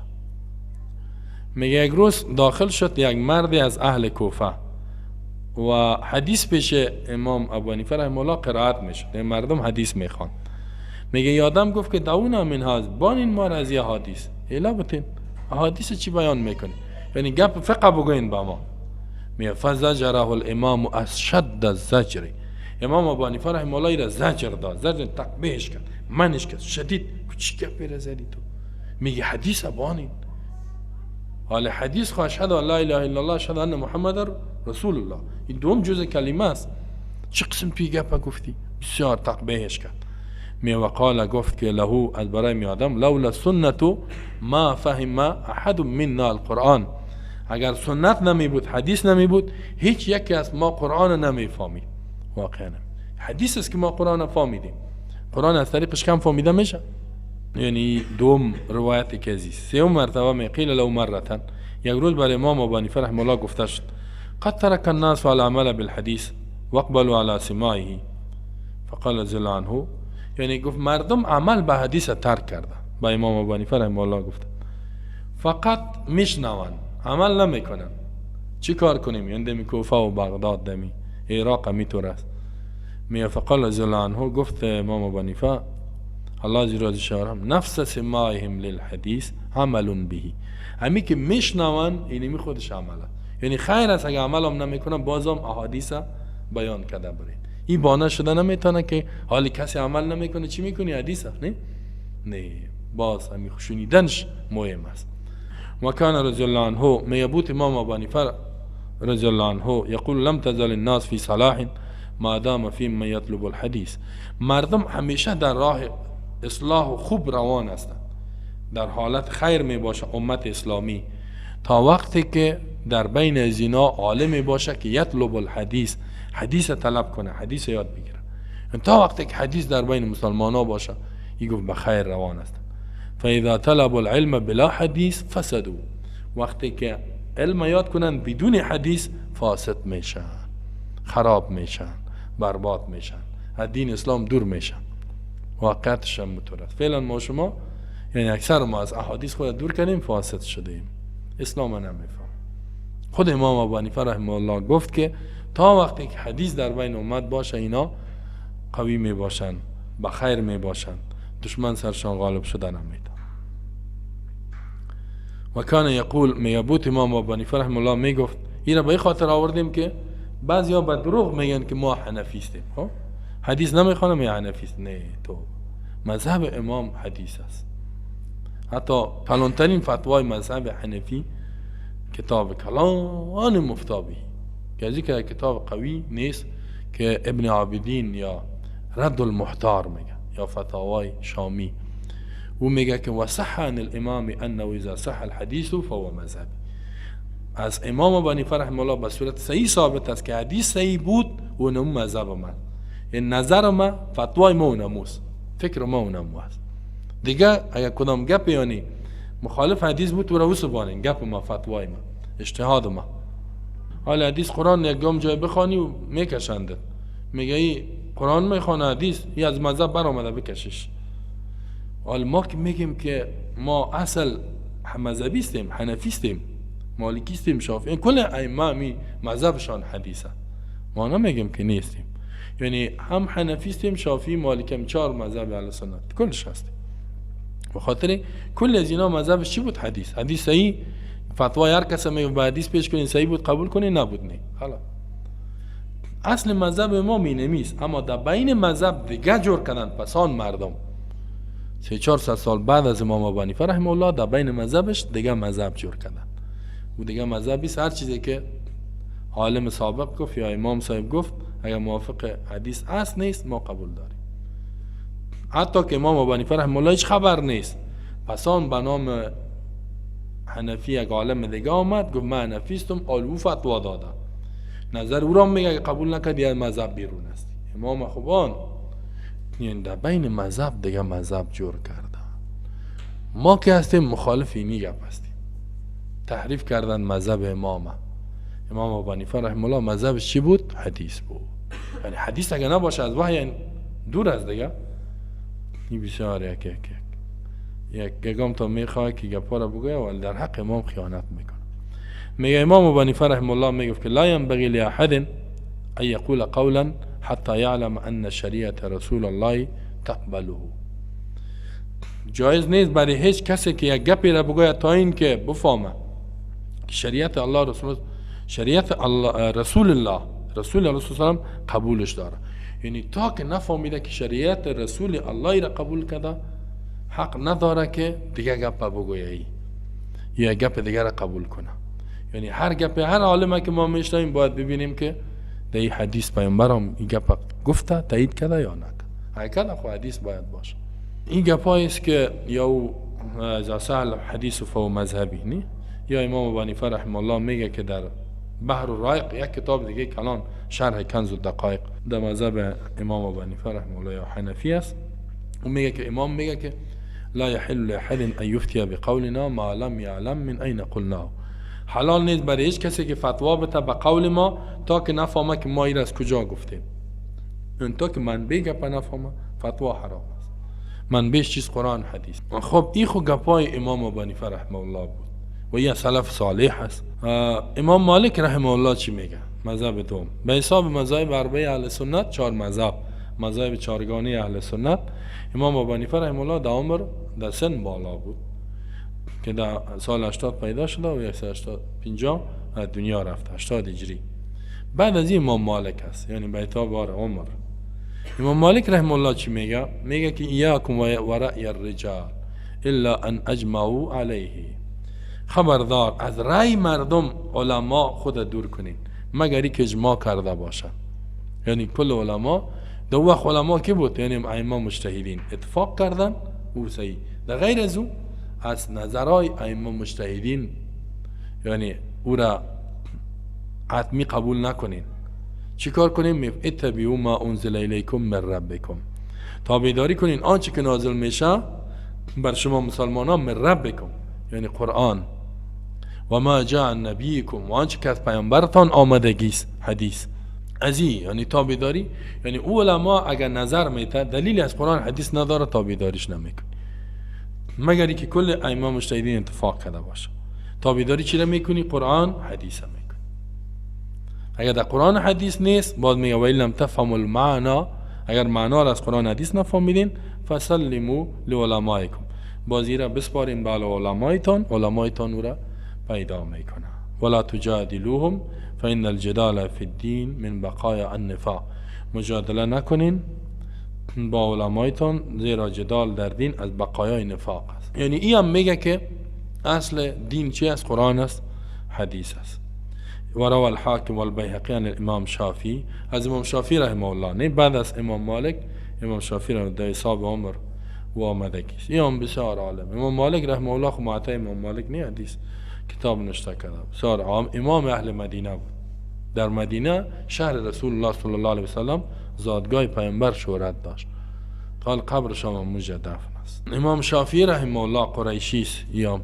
میگه یک روز داخل شد یک مردی از اهل کوفه و حدیث پیش امام ابو حنیفه رحمه الله قرائت میشد، مردم حدیث میخوان. میگه یادم گفت که دعونا من هذا، بانین ما از یه حدیث الا بتین احادیث چی بیان میکنی، یعنی گپ فقه بگوین با ما. میگه فزجره الامام اشد الزجر، امام ابو حنیفه رحمه الله را زجر داد، زجر تقبیحش کرد، منش کرد شدید، چی گپی را زدی تو؟ میگه حدیث بانین، حال حدیث خو اشهد ان لا اله الا الله اشهد ان محمد رسول الله، این دوم جزء کلمه است، چه قسم توی گپ گفتی؟ بسیار تقبیحش کرد. می وقال گفت که له از برای می آدم لولا سنت ما فهم احد منا القرآن، اگر سنت نمی بود حدیث نمی بود هیچ یکی از ما قرآن نمی فهمید. واقعا حدیث است که ما قرآن فهمیدیم، قرآن از طریقش کم فهمیده میشه. یعنی دوم روایت که ازیست. سوم مرتبه می قیل له مرتن، یک روز برای امام ابو حنیفه رحمه الله گفته شد قد ترك الناس العمل بالحديث واقبلوا على سماعه فقال رضي الله عنه، یعنی گفت مردم عمل به حدیث ترک کرده. با امام ابو حنیفه رحمه الله گفت فقط میشنون عمل نمیکنن، چی کار کنیم؟ یعنی دمی کوفه و بغداد دمی عراق میتور است. می فقال رضی الله عنه گفت امام ابو حنیفه الله از راضی شوم نفس سماعهم للحدیث عمل به، همی که میشنون اینمی خودش عمله، یعنی خیر است اگه عمل هم نمیکنن بازم احادیث بیان کرده برین. این بانه شده نمیتونه که حالی کسی عمل نمیکنه چی میکنی حدیث نه؟ نه، باز همی شنیدنش مهم است. و کان رضی الله عنه میبوت امام ابو حنیفه رضی الله عنه یقول لم تزل الناس فی صلاح ما دام فی من یطلب الحدیث، مردم همیشه در راه اصلاح خوب روان هستند، در حالت خیر می باشه امت اسلامی تا وقتی که در بین از اینا عالمی باشه که یطلب الحدیث، حدیث طلب کنه، حدیث یاد بگیره. تا وقتی که حدیث در بین مسلمان ها باشه این گفت به خیر روان هستند. فاذا طلب العلم بلا حدیث فسدوا، وقتی که علم یاد کنن بدون حدیث فاسد میشن، خراب میشن، برباد میشن، از دین اسلام دور میشن. واقعیتش هم مطور است. فعلا ما شما یعنی اکثر ما از احادیث خود دور کردیم، فاسد شدیم، اسلام نمیفهم. خود امام ابو حنیفه رحمه الله گفت که تا وقتی که حدیث در بین امت باشه اینا قوی می باشن، به خیر می باشن، دشمن سرشان غالب شده نمیتونه. و کان یقول میبوت امام ابو حنیفه رحمه الله میگفت، اینا به خاطر آوردیم که بعضیا به دروغ میگن که ما حنفی هستیم، خب حدیث نمیخوانم یا حنفی است. نه، تو مذهب امام حدیث است. حتی کلانترین فتوای مذهب حنفی کتاب کلان مفتابی که از که کتاب قوی نیست که ابن عابدین یا رد المحتار میگه یا فتاوای شامی، او میگه که وصح عن الامام انه اذا صح الحدیث فهو مذهبی. از امام ابو حنیفه رحمه الله به صورت صحیح ثابت است که حدیث صحیح بود و نمو مذهب من، این نظر ما، فتوای ما اونموست، فکر ما اونمو است. دیگه اگر کدام گپ یعنی مخالف حدیث بود تو رو بانین، گپ ما، فتوای ما، اجتهاد ما. حالا حدیث قرآن یک گام جای بخوانی و میکشنده، میگه ای قرآن میخوانه حدیث ای از مذهب برآمده بکشش. حالا ما که میگیم که ما اصل مذهبی استیم، حنفی استیم، مالکی استیم، شافعی، کل ائمه می مذهبشان حدیثه، ما نمیگیم که نیستیم. یعنی هم حنفی استیم، شافعی، مالکی، هم چهار مذهب اهل سنت کلش هستیم. به خاطر کل از اینا مذهبش چی بود؟ حدیث. حدیث صحیح، فتوای هر کس میگه به حدیث پیش کنین صحیح بود قبول کنین، نبود نه. حالا اصل مذهب ما مینمیست، اما در بین مذهب دیگه جور کردن پسان مردم 300-400 سال بعد از امام ابو حنیفه رحمه الله در بین مذهبش دیگه مذهب جور کردن. و دیگه مذهبی هر چیزی که عالم سابق گفت یا امام صاحب گفت اگر موافق حدیث اصل نیست ما قبول داریم. حتی که امام ابو حنیفه رحمه الله هیچ خبر نیست، پسان به نام حنفی یک عالم دیگه آمد گفت من حنفی استم، آلو فتوا دادم، نظر او را میگه اگه قبول نکرد یا مذهب بیرون است. امام خوبان یعنی در بین مذهب دیگه مذهب جور کردن. ما که هستیم مخالف اینی گپ هستیم، تحریف کردن مذهب امامه. امام ابو حنیفه رحمه الله مذهبش چی بود؟ حدیث بود. یعنی حدیث اگه نباشه از وحی دور است دیگه. این بسیار یک یک یک یک گام تا میخواه که گپا را بگویه ولی در حق امام خیانت میکنه. میگه امام ابو حنیفه رحمه الله میگفت که لا ینبغی لاحد ان یقول قولا حتی یعلم ان شریعت رسول الله تقبله. جایز نیست برای هیچ کسی که یک گپی را بگوید تا این که بفهمه شریعت الله رسول شریعت الله رسول الله رسول الله صلی الله علیه و قبولش داره. یعنی تا که نفهمیده که شریعت رسول الله را قبول کرده، حق نداره که دیگه گپ بگویی یا گپ دیگه را قبول کنه. یعنی هر گپ هر عالمه که ما میشنویم باید ببینیم که در این حدیث پیامبرم این گپ گفته تایید کرده یا نه. هکذا خو حدیث باید باشه. این گپایی است که یا او اذا سهل حدیث فهو مذهبی نی، یا امام ابو حنیفه رحمه الله میگه که در بحر الرایق یک کتاب دیگه کلان شرح کنز الدقایق در مذهب امام ابو حنیفه رحمه الله یا حنفی است، و میگه که امام میگه که لا يحل لأحد ان يفتي بقولنا ما لم يعلم من اين قلناه. حلال نیست برای هیچ کسی که فتوا بده به قول ما تا که نفهمه که ما این از کجا گفتیم. این تا که منبع گپ نفهمه فتوا حرام است. منبعش چیز قرآن حدیث. خب این خو گپای امام ابو حنیفه رحمه الله بود و یه سلف صالح است. امام مالک رحمه الله چی میگه؟ مذهب دوم به حساب مذاهب اربعه اهل سنت، چهار مذهب، مذاهب چهارگانه اهل سنت، امام ابو حنیفه رحمه الله در عمر در سن بالا بود که در سال 80 پیدا شده و 150 از دنیا رفت، 80 هجری. بعد از این امام مالک است، یعنی به اعتبار عمر. امام مالک رحمه الله چی میگه؟ میگه که ایاکم و رأی الرجال الا ان اجمعوا علیه. خبردار از رأی مردم علما خود دور کنین مگر اینکه اجماع کرده باشن. یعنی کل علما دو وقت علما کی بود؟ یعنی ائمه مجتهدین اتفاق کردن او صحیح. در غیر از او از نظرای ائمه مجتهدین یعنی او را حتمی قبول نکنین. چیکار کنیم؟ اتبعوا ما انزل الیکم من ربکم، تابعداری کنین آنچه که نازل میشه بر شما مسلمانان، من ربکم یعنی قرآن، و ما جاء نبیکم و آنچه که از پیامبرتان آمدگیست حدیث. از این یعنی تابعداری، یعنی او علما اگر نظر میته دلیل از قرآن حدیث نداره تابعداریش نمیکنی مگر اینکه کل ائمه مجتهدین اتفاق کرده باشه. تابعداری چی را میکنی؟ قرآن حدیث میکنی. اگر در قرآن حدیث نیست باز میگه و ان لم تفهموا المعنى، اگر معنا را از قرآن حدیث نفهمیدین فسلموا لعلمائکم، بازی را بسپارین به علمایتان، علمایتان او را پیدا میکنه. ولا تجادلوهم فان الجدال فی الدین من بقایا النفاق، مجادله نکنین با علمایتان زیرا جدال در دین از بقایای نفاق است. یعنی این هم میگه که اصل دین چی است؟ قرآن است، حدیث است. و روى الحاکم والبیهقی عن الامام شافعی، از امام شافعی رحمه الله، نه بعد از امام مالک، امام شافعی رحمه در حساب عمر و آمدگی است. این هم بسیار عالم. امام مالک رحمه الله خو معطی امام مالک نه حدیث کتاب نوشته کرده، بسیار عام، امام اهل مدینه بود. در مدینه شهر رسول الله صلی الله علیه و سلم، زادگاه پیامبر شهرت داشت. قال قبرش هم اونجا دفن است. امام شافعی رحمه الله قریشی است، یا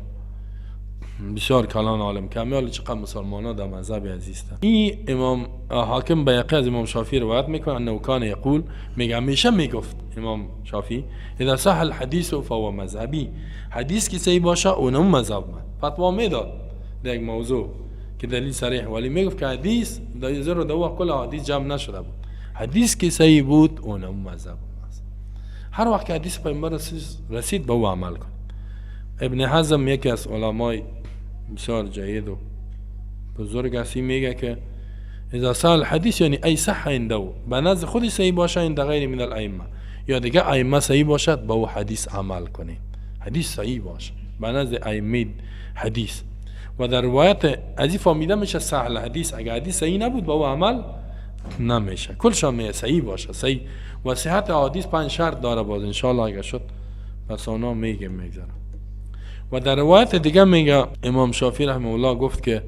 بسیار کلان عالم کمیال چقدر مسلمان ها در مذهب عزیزتن. این امام حاکم بیقی از امام شافعی روایت میکنه انه کان یقول، میگه همیشه میگفت امام شافعی اذا صح الحدیث فهو مذهبی، حدیث که صحیح باشه اونم مذهب من. فتوا میداد در یک موضوع که دلیل صریح، ولی میگفت که حدیث در زر و دو کل حدیث جمع نشده بود، حدیث که صحیح بود اونم مذهب است. هر وقت که حدیث پیامبر رسید به او عمل کن. ابن حزم یکی از علمای بسیار جید و بزرگ است، میگه که اذا صح الحدیث یعنی ای صح عنده، به نزد خودش صحیح باشه، عند غیر من الائمه، یا دیگه ائمه صحیح باشد به او حدیث عمل کنید. حدیث صحیح باشه به نزد ائمه حدیث. و در روایت از این فهمیده میشه صح الحدیث، اگه حدیث صحیح نبود به او عمل نمیشه. کلش هم صحیح باشه صحیح. و صحت حدیث 5 شرط داره، باز انشالله اگه شد پس اونا میگه میگذرم. و در روایت دیگه میگه امام شافعی رحمه الله گفت که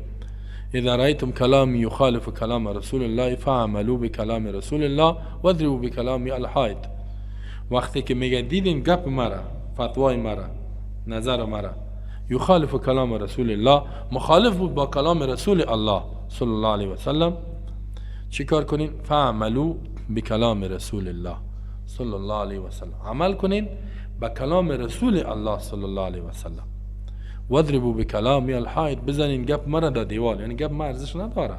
اذا رأيتم كلامي يخالف كلام رسول الله فعملوا بكلام رسول الله واضربوا بكلامي الحائط. وقتی که میگه دیدین گپ مرا، فتوای مرا، نظر مرا یخالف کلام رسول الله، مخالف بود با کلام رسول الله صلی الله علیه و سلم، چیکار کنین؟ فعملوا بکلام رسول الله صلی الله علیه و سلم، عمل کنین با کلام رسول الله صلی الله علیه و سلم. واضربوا بکلامی الحائط، بزنین گپ مرا در دیوار. یعنی گپ ما ارزش نداره،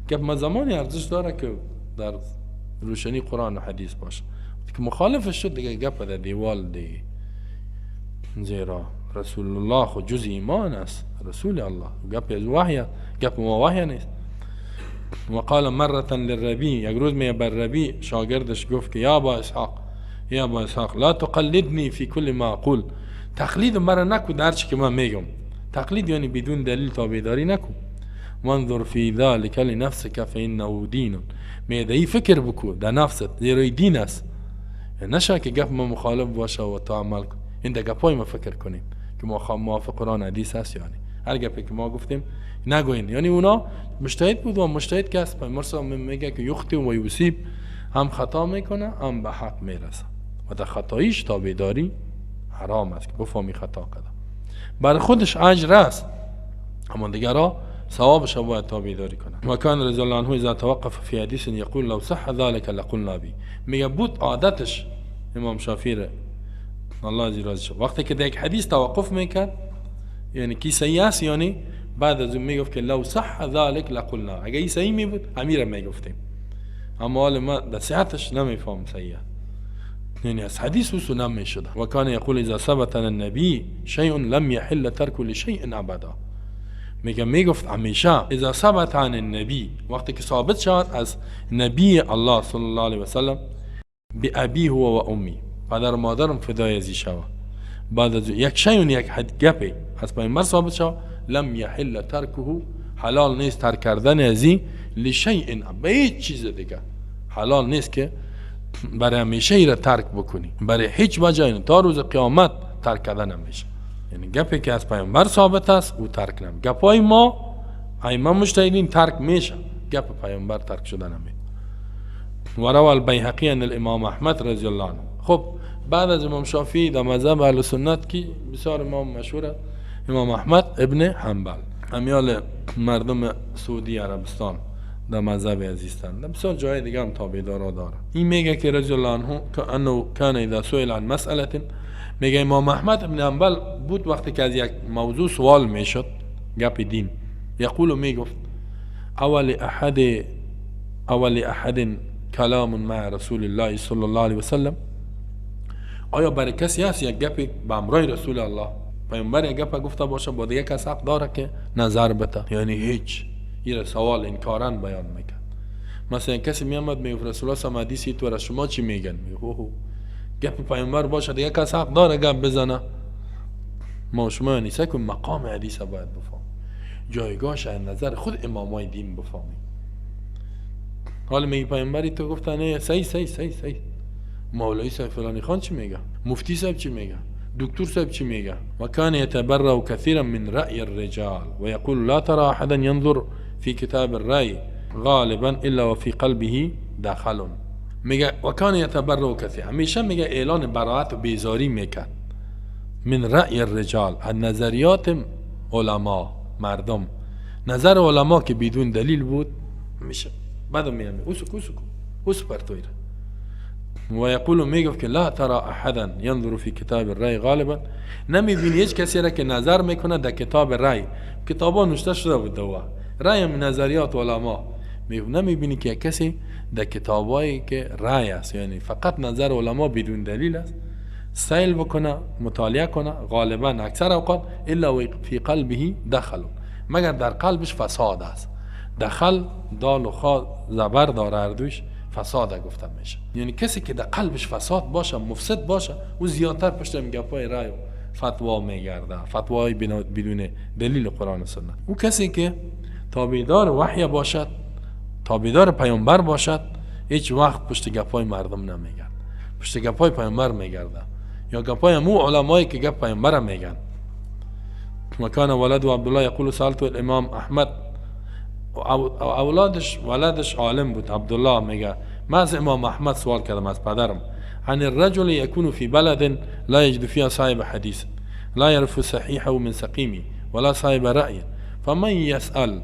گپ ما زمانی ارزش داره که در روشنی قرآن و حدیث باشه. که مخالفش شد دیگه گپ در دیوال دیگه، زیرا رسول الله خود جز ایمان است، رسول الله گپ از وحی، گپ ما وحی نیست. وقال مرة للربيع، یک روز می بر ربیع شاگردش گفت که یا ابا اسحاق، یا ابا اسحاق لا تقلدنی فی کل ما اقول، تقلید مرا نکو در چی که من میگم. تقلید یعنی بدون دلیل تابعداری نکو. وانظر فی ذلك لنفسك فانه دین، می فکر بکو در نفست، زیرا دین است. نشه که گپ ما مخالف باشه و تو عمل کن. این در گپای ما فکر کنیم که ما موافق قرآن حدیث هست، یعنی هر گپی که ما گفتیم نگوین. یعنی اونا مجتهد بود و مجتهد که است پیامبر صلی الله علیه و میگه که یخطی و یصیب، هم خطا میکنه هم به حق میرسه و در خطاییش تابعداری حرام است که بفهمی خطا کرده، برای خودش اجر است اما دیگرا ثوابش باید تابعداری کنه. و کان رضی الله عنه اذا توقف فی حدیث یقول لو صح ذلك لقلنا به، میگه بود عادتش امام شافعی الله از راضی شه وقتی که در یک حدیث توقف میکرد، یعنی کی صحیح است، یعنی بعد از اون میگفت که لو صح ذلك لقلنا، اگه این صحیح می بود امیر میگفتیم، اما حال ما در صحتش نمیفهم صحیح، یعنی از حدیث وصول نمیشده. و کان یقول اذا ثبت عن النبی شیء لم يحل ترک لشیء ابدا، میگه میگفت همیشه اذا ثبت عن النبی، وقتی که ثابت شد از نبی الله صلی الله علیه و سلم، بأبی هو و امی، پدر و مادرم فدای ازی شوه، بعد از یک شیء یک حد گپی از پیامبر ثابت شد، لم یحل ترکه، حلال نیست ترک کردن ازی، لشیء، به هیچ چیز دیگه حلال نیست که برای همیشه ای را ترک بکنی، برای هیچ وجه تا روز قیامت ترک کردن نمیشه. یعنی گپی که از پیامبر ثابت است او ترک نمی، گپای ما ائمه مجتهدین ترک میشه، گپ پیامبر ترک شده نمی. و روى البیهقی عن الامام احمد رضی الله عنه. خب بعد از امام شافعی در مذهب اهل سنت کی بسیار امام مشهور، امام احمد ابن حنبل، امیال مردم سعودی عربستان در مذهب عزیزتن، در بسیار جای دیگه هم تابعدارا داره. این میگه که رضی الله عنه که انه کان اذا سئل عن مسئله، میگه امام احمد ابن حنبل بود وقتی که از یک موضوع سوال میشد گپ دین، یقول میگفت اول احد کلام مع رسول الله صلی الله علیه وسلم، آیا برای کسی هست یک گپی به همراه رسول الله پیامبر یک گپ گفته باشه با دیگه کس حق داره که نظر بده؟ یعنی هیچ. این سوال انکارن بیان میکرد. مثلا کسی میامد میگفت رسول الله صلی حدیثی تو را شما چی میگن؟ میگه اوه گپ پیامبر باشه دیگه کس حق داره گپ بزنه؟ ما شما یعنی سکن مقام حدیث باید بفهم، جایگاهش از نظر خود امامای دین بفهمیم. حالا میگه پیامبری تو گفتن نه صحیح صحیح صحیح صحیح، مولوی صاحب فلانی خان چی میگه، مفتی صاحب چی میگه، دکتر صاحب چی میگه. و کان يتبرأ كثيرا من رأي الرجال ويقول لا ترى احدا ينظر في كتاب الرأي غالبا الا وفي قلبه دخل. میگه و کان يتبرأ كثيرا، همیشه میگه اعلان براءت و بیزاری میکرد من رأي الرجال، از نظریات علما مردم، نظر علما که بدون دلیل بود میشه بعد میگه اوسکو اوسکو اوس پرتویره. و یقول میگفت که لا ترى احدا ينظر في کتاب الرأی غالبا، نمیبینی هیچ کسی را که نظر میکنه در کتاب رأی، کتابا نوشته شده بود دوا رأی من نظریات علما، نمیبینی که کسی در کتابایی که رأی است یعنی فقط نظر علما بدون دلیل است سیل بکنه مطالعه کنه، غالبا اکثر اوقات الا فی قلبه دخل، مگر در قلبش فساد است. دخل دال و خا زبر داره اردوش فساد گفته میشه، یعنی کسی که در قلبش فساد باشه مفسد باشه او زیادتر پشت این گپای رای و فتوا میگرده، فتوای بدون دلیل قرآن و سنت. او کسی که تابعدار وحی باشد تابعدار پیامبر باشد هیچ وقت پشت گپای مردم نمیگرد، پشت گپای پیامبر میگرده یا گپای امو علمایی که گپ پیامبر میگن. و کان ولد عبدالله یقول سألت الامام احمد، اولادش ولدش عالم بود عبدالله، میگه من از امام احمد سوال کردم از پدرم، عن الرجل يكون في بلد لا يجد فيها صاحب حديث لا يعرف صحيحه من سقيمه ولا صاحب رأي فمن يسأل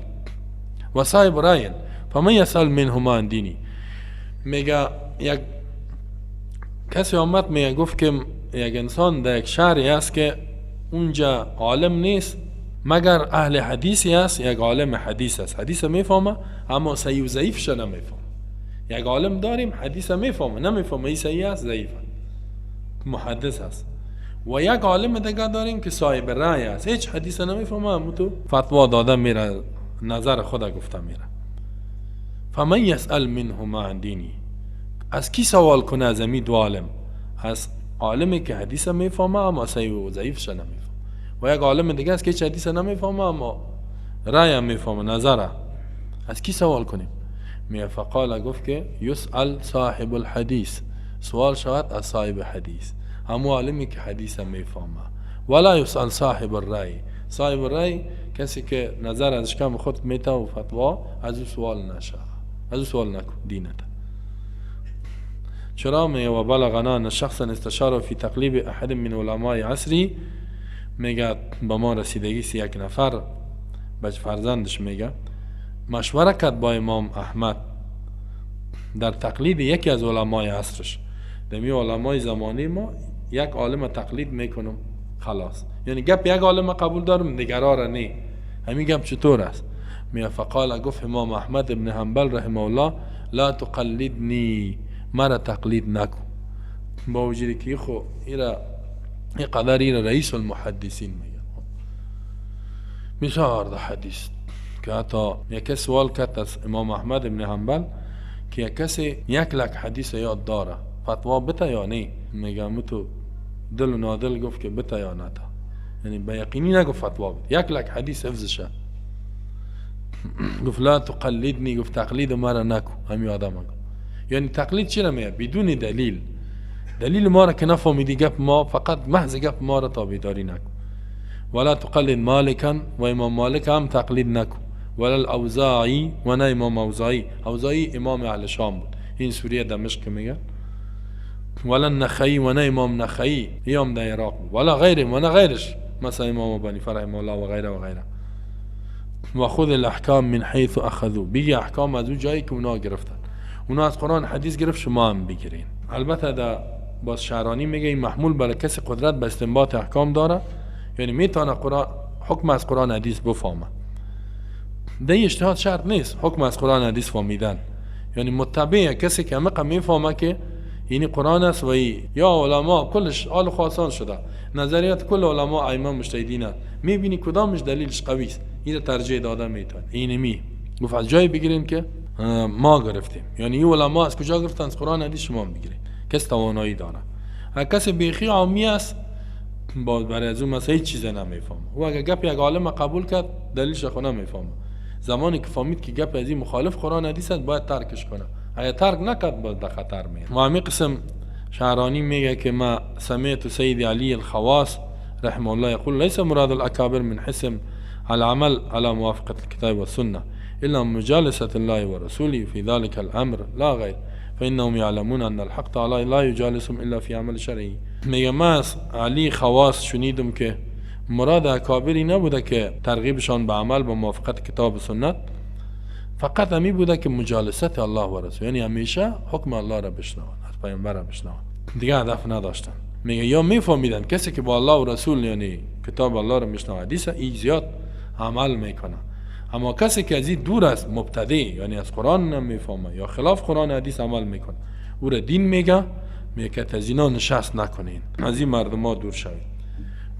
وصاحب رأي فمن يسأل منهما عن ديني. میگه یک کسی آمد میگه گفت که یک انسان در یک شهری است که اونجا عالم نیست مگر اهل حدیثی است، یک عالم حدیث است، حدیث میفهمه اما صحیح و ضعیفش نمیفهمه، یک عالم داریم حدیث میفهمه، نمیفهمه این صحیح است ضعیف، محدث است. و یک عالم دیگه داریم که صاحب رأی است، هیچ حدیث نمیفهمه، همون تو فتوا داده میره، نظر خود گفته میره. فمن یسأل منهما عن دینی، از کی سوال کنه از امی دو عالم؟ از عالمی که حدیث میفهمه اما صحیح و ضعیفش نمیفهمه، و یک عالم دیگه است که هیچ حدیث نمیفهمه اما رأی هم میفهمه، نظره. از کی سوال کنیم؟ میگه فقال، گفت که یسأل صاحب الحدیث، سوال شود از صاحب حدیث، همو عالمی که حدیث میفهمه. ولا یسأل صاحب الرأی، صاحب الرأی کسی که نظر از شکم خود میته و فتوا، از او سوال نشه، از او سوال نکن دینت. چرا؟ میگه و بلغنا ان شخصا استشاره فی تقلیب احد من علمای عصری، میگه به ما رسیدگی سی یک نفر بچ فرزندش میگه مشوره کرد با امام احمد در تقلید یکی از علمای عصرش. دمی علمای زمانی ما یک عالم تقلید میکنم خلاص، یعنی گپ یک عالم قبول دارم دیگرا را نه. همین گپ چطور است؟ میگه فقال، گفت امام احمد ابن حنبل رحمه الله لا تقلدنی، مرا تقلید نکن، با وجودی که خو ایرا این قدر ایرا رئیس المحدثین میگه بسیار ده حدیث که حتی یک سوال کرد از امام احمد ابن حنبل که یک کسی 1 لک حدیث یاد داره فتوا بته یا نه؟ میگم تو دل و نادل گفت که بته یا نته، یعنی به یقینی نگفت فتوا بده، 1 لک حدیث حفظشه. گفت لا تقلدنی، گفت تقلید مرا نکو. همی آدم گفت یعنی تقلید چی میگه؟ بدون دلیل، دلیل ما را که نفهمیدی گپ ما، فقط محض گپ ما را تابعداری نکو. ولا تقلد مالکا، و امام مالک هم تقلید نکو. ولا الاوزاعی، و نه امام اوزاعی، اوزاعی امام اهل شام بود، این سوریه دمشق میگن. ولا النخعی، و نه امام نخعی، هم در عراق بود. ولا غیره، و نه غیرش، مثلا امام ابو حنیفه رحمه الله و غیره و غیره. و خذ الاحکام من حیث اخذوا، بگی احکام از اون جایی که اونا گرفتن، اونا از قرآن حدیث گرفت، شما هم بگیرین. البته در باز شعرانی میگه این محمول برای کسی قدرت به استنباط احکام داره، یعنی میتونه قرآن حکم از قرآن حدیث بفهمه. در اجتهاد شرط نیست حکم از قرآن حدیث فهمیدن، یعنی متبع کسی که همه میفهمه که یعنی قرآن است و یا علما کلش آل خاصان شده، نظریات کل علما ائمه مجتهدین است، میبینی کدامش دلیلش قوی است، این ترجیح داده میتونه. اینمی گفت از جای بگیریم که ما گرفتیم، یعنی این علما از کجا گرفتن؟ از قرآن حدیث، شما بگیریم. کس توانایی داره. هر کسی بیخی عامی است باز برای از اون مثلا هیچ چیز نمیفهمه، و اگر گپ یک عالم قبول کرد دلیلش خو نمیفهمه، زمانی که فهمید که گپ از این مخالف قرآن حدیث است باید ترکش کنه، اگر ترک نکرد باز در خطر میره. و همین قسم شعرانی میگه که ما سمعت سید علی الخواص رحمه الله يقول ليس مراد الأكابر من حسم العمل على موافقة الكتاب والسنة إلا مجالسة الله ورسوله في ذلك الأمر لا غير، فإنهم يعلمون أن الحق تعالى لا يجالسهم إلا في عمل شرعي. میگه ما از علی خواص شنیدم که مراد اکابری نبوده که ترغیبشان به عمل با موافقت کتاب و سنت، فقط همی بوده که مجالست الله و رسول، یعنی همیشه حکم الله را بشنون، از پیامبر را بشنون، دیگه هدف نداشتن. میگه یا میفهمیدن کسی که با الله و رسول یعنی کتاب الله را میشنوه حدیث ای زیاد عمل میکنه، اما کسی که از این دور است، مبتدی، یعنی از قرآن نمیفهمه یا خلاف قرآن حدیث عمل میکنه، او را دین میگه، میگه که از اینا نشست نکنین، از این مردم ها دور شوید.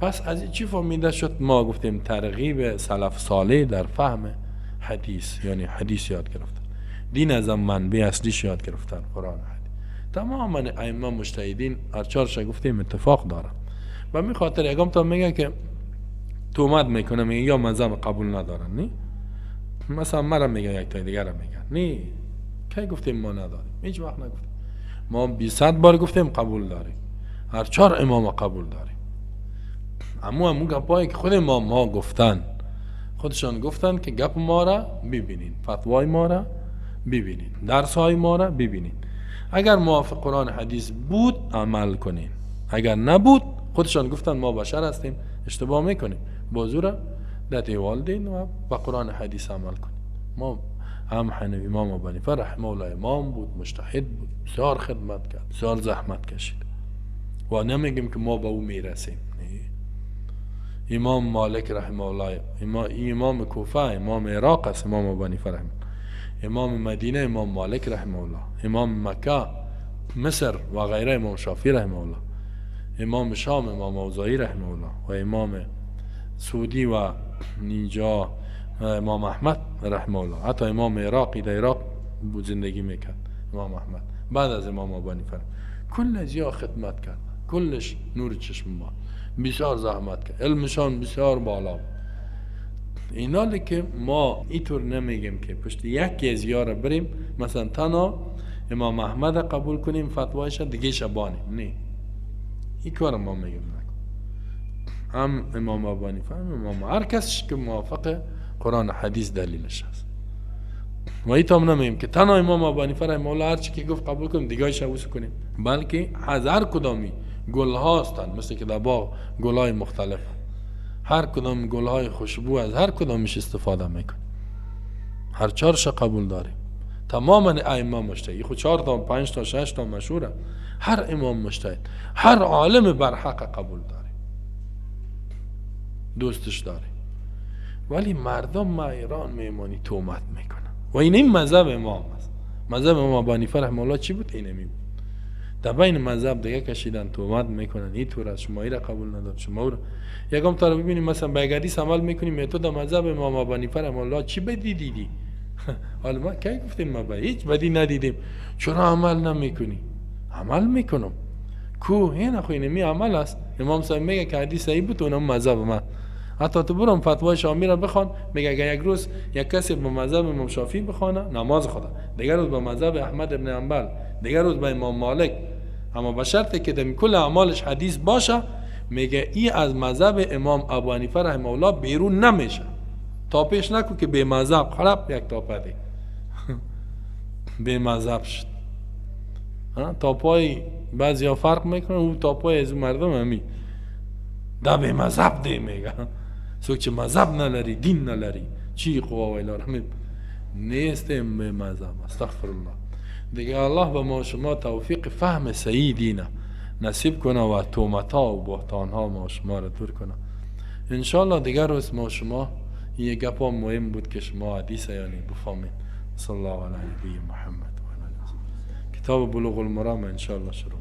پس از این چی فهمیده شد؟ ما گفتیم ترغیب سلف صالح در فهم حدیث، یعنی حدیث یاد گرفتن، دین از منبع اصلیش یاد گرفتن قرآن حدیث. تماما ائمه مجتهدین هر چهارش گفتیم اتفاق دارن. و می خاطر یکم تا میگه که تهمت میکنه، میگه یا مذهب قبول ندارن، نی مثلا مرا میگه یک تا دیگر را میگن، نی کی گفتیم ما نداریم؟ هیچ وقت نگفتیم. ما 20 بار گفتیم قبول داریم، هر چهار امام قبول داریم. اما همون گپایی که خود امام ها گفتن، خودشان گفتن که گپ ما را ببینین، فتوای ما را ببینین، درس های ما را ببینین، اگر موافق قرآن حدیث بود عمل کنین، اگر نبود خودشان گفتن ما بشر هستیم اشتباه میکنیم، بازو را در دیوال دین و با قرآن حدیث عمل کنیم. ما هم حنفی امام ابو حنیفه رحمه الله امام بود، مجتهد بود، بسیار خدمت کرد، بسیار زحمت کشید و نمیگیم که ما به او میرسیم. امام مالک رحمه الله، امام کوفه، امام عراق است، امام ابو حنیفه رحمه، امام مدینه امام مالک رحمه الله، امام مکه مصر و غیره امام شافعی رحمه الله، امام شام امام اوزاعی رحمه الله و امام سعودی و اینجا امام احمد رحمه الله. حتی امام عراقی در عراق بود زندگی میکرد امام احمد بعد از امام ابو حنیفه. کل از یا خدمت کرد، کلش نور چشم ما، بسیار زحمت کرد، علمشان بسیار بالا. اینا که ما اینطور نمیگیم که پشت یکی از یارا بریم، مثلا تنها امام احمد قبول کنیم فتوایش دیگه شبانیم، نه، این کار ما میگیم نکن. هم امام ابو حنیفه هم امام هر کس که موافق قرآن حدیث دلیلش هست. و این هم نمیگیم که تنها امام ابو حنیفه رحمه الله هر چی که گفت قبول کنیم دیگه شوس کنیم، بلکه از هر کدامی گل ها هستند، مثل که در باغ گل های مختلف، هر کدام گل های خوشبو از هر کدامش استفاده میکن، هر چهارش قبول داریم. تماما ائمه مجتهد، خود 4 تا 5 تا 6 تا مشهوره، هر امام مجتهد، هر عالم برحق قبول داریم، دوستش داریم. ولی مردم ما ایران میمانی تهمت میکنن و این مذهب امام است. مذهب امام ابو حنیفه رحمه الله چی بود؟ اینمی بود. در بین مذهب دیگه کشیدن، تهمت میکنن، این طور از شما را قبول ندارم، شما را یکم تا رو ببینیم مثلا به حدیث عمل میکنیم، تو در مذهب امام ابو حنیفه رحمه الله چی بدی دیدی؟ حالا ما کی گفتیم ما به هیچ بدی ندیدیم، چرا عمل نمیکنی؟ عمل میکنم. کو این خو اینمی عمل است. امام صاحب میگه که حدیث صحیح بود اونم مذهب ما. حتی تو برام فتوای شامی را بخوان، میگه اگر یک روز یک کسی به مذهب امام شافعی بخوانه نماز خدا، دیگر روز به مذهب احمد ابن حنبل، دیگر روز به امام مالک، اما به شرطی که در کل اعمالش حدیث باشه، میگه ای از مذهب امام ابو حنیفه رحمه الله بیرون نمیشه. تا پیش نکو که به مذهب خراب یک تاپه دی به مذهب شد. تاپای بعضیا فرق میکنه، او تاپای از مردم همی دا به مذهب دی میگه، څوک چې مذهب نه لري دین نه لري چی قوا ویلاره نیستیم به مذهب. استغفر الله. دیگه الله به ما شما توفیق فهم صحیح دینه نصیب کنه و تهمت‌ها و بهتان‌ها ما شما را دور کنه انشالله. دیگر روز ما شما یه گپ مهم بود که شما حدیث یعنی بفهمید. صلی الله علی نبی محمد و علی آله. کتاب بلوغ المرام انشالله شروع.